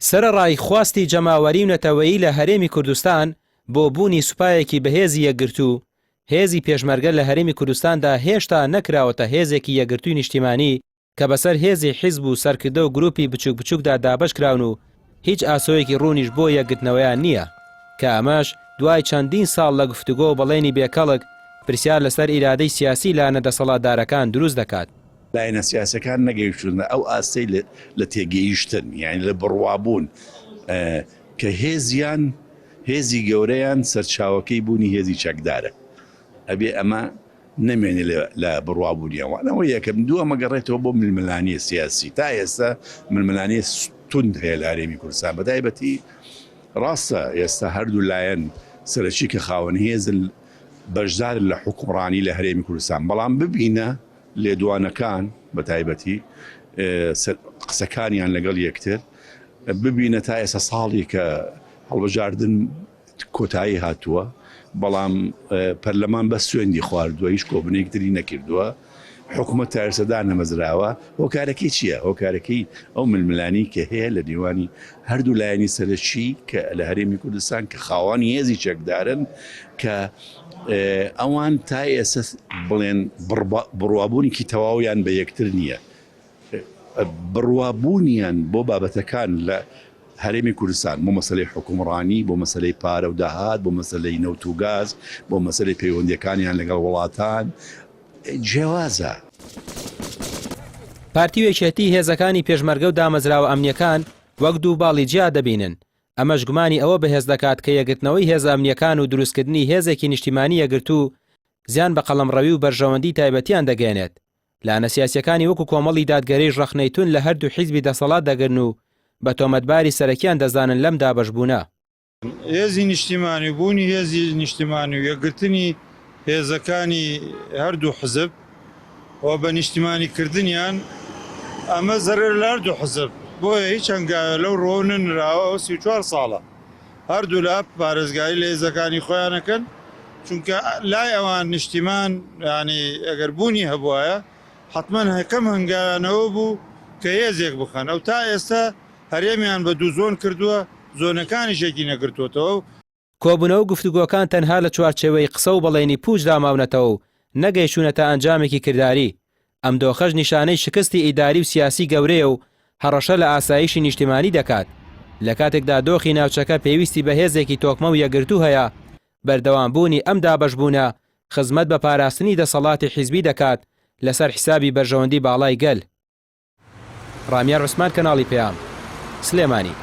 سەرەڕای خواستی جەماوەری و نەتەوەیی لە هەرێمی کوردستان بۆ بوونی سوپایەکی بەهێزی یەکگرتوو، هێزی پێشمەرگە لە هەرێمی کوردستاندا هێشتا نەکراوەتە هێزێکی یەکگرتووی نیشتیمانی کە بەسەر هێزی حیزب و سەرکردە و گروپی بچوک بچوکدا دابەش کراون و هیچ ئاسۆیەکی ڕوونیش بۆ یەکگرتنەوەیان نییە کە ئەمەش دوای چەندین ساڵ لە گفتوگۆ و بەڵێنی بێکەڵک پرسیار لەسەر ئیرادەی سیاسی لایەنە دەسەڵاتدارەکان دروست دەکات. لایەنە سیاسیەکان نەگەیشتوونە ئەو ئاستەی لە تێگەیشتن یانی لە بڕوابوون کە هێزیان هێزی گەورەیان سەرچاوەکەی بوونی هێزی چەکدارە ئەبێ ئەمە نەمێنێ لە بڕوابوونی ئەوان ئەوە یەکەم دووەم ئەگەڕێتەوە بۆ ململانێ سیاسی تا ئێستا ململانێ توند هەیە لە هەرێمی کوردستان بە تایبەتی ڕاستە ئێستا هەردوو لایەن سەرەکی کە خاوەن هێزن بەشدارن لە حوکمڕانی لە هەرێمی کوردستان بەڵام ببینە لێدوانەکان بە تایبەتی قسەکانیان لەگەڵ یەکتر ببینە تا ئێستا ساڵی کە هەڵبژاردن کۆتایی هاتووە، بەڵام پەرلەمان بەس سوێندی خواردووە، هیچ کۆبوونەیەکی تری نەکردووە، حکومەت تا ئێستا دانەمەزراوە، هۆکارەکەی چییە؟ هۆکارەکەی ئەو ململانێی کە هەیە لە نێوانی هەردوو لایەنی سەرەکی کە لە هەرێمی کوردستان کە خاوەنی هێزی چەکدارن کە ئەوان تا ئێستا بڵێن بڕوابوونێکی تەواویان بە یەکتر نییە. بڕوابوونیان بۆ بابەتەکان لە هەرێمی کوردستان، بۆ مەسەلەی حوکمڕانی، بۆ مەسەلەی پارە و داهات، بۆ مەسەلەی نەوت و گاز، بۆ مەسەلەی پەیوەندییەکانیان لەگەڵ وڵاتان جیاوازە. پارتی و یەکێتی هێزەکانی پێشمەرگە و دامەزراوە ئەمنییەکان وەک دوو باڵی جیا دەبینن، ئەمەش گومانی ئەوە بەهێز دەکات کە یەکگرتنەوەی هێزە ئەمنییەکان و دروستکردنی هێزێکی نیشتیمانی یەکگرتوو زیان بە قەڵەمڕەوی و بەرژەوەندی تایبەتیان دەگەیەنێت. لایەنە سیاسییەکانی وەکو کۆمەڵی دادگەریش ڕەخنەی توند لە هەردوو حیزبی دەسەڵات دەگرن و بە تۆمەتباری سەرەکیان دەزانن لەم دابەشبوونە. هێزی نیشتیمانی و بوونی هێزی نیشتیمانی و یەکگرتنی هێزەکانی هەردوو حزب و بە نیشتیمانی کردنیان ئەمە زەرەر لە هەردوو حزب بۆیە هیچ هەنگاوێ لەو ڕووەو نەنراوە ئەوە 34 ساڵە هەردوولا پارێزگاری لە هێزەکانی خۆیان ئەکەن چونکە لای ئەوان نیشتیمان یانی ئەگەر بوونی هەبوایە حەتمەن یەکەم هەنگاویان ئەوە بوو کە هێزێک بخەن ئەو تا ئێستا هەرێمیان بە دوو زۆن کردووە زۆنەکانیش یەکی نەگرتووەتەوە. کۆبوونەوە و گفتوگۆکان تەنها لە چوارچێوەی قسە و بەڵێنی پووچدا ماونەتەوە و نەگەیشتوونەتە ئەنجامێکی کرداری، ئەم دۆخەش نیشانەی شکستی ئیداری و سیاسی گەورەیە و هەڕەشە لە ئاسایشی نیشتیمانی دەکات، لە کاتێکدا دۆخی ناوچەکە پێویستی بە هێزێکی تۆکمە و یەکگرتوو هەیە، بەردەوامبوونی ئەم دابەشبوونە خزمەت بە پاراستنی دەسەڵاتی حیزبی دەکات لەسەر حیسابی بەرژەوەندی باڵای گەل. ڕامیار عوسمان کەناڵی پەیام، سلێمانی.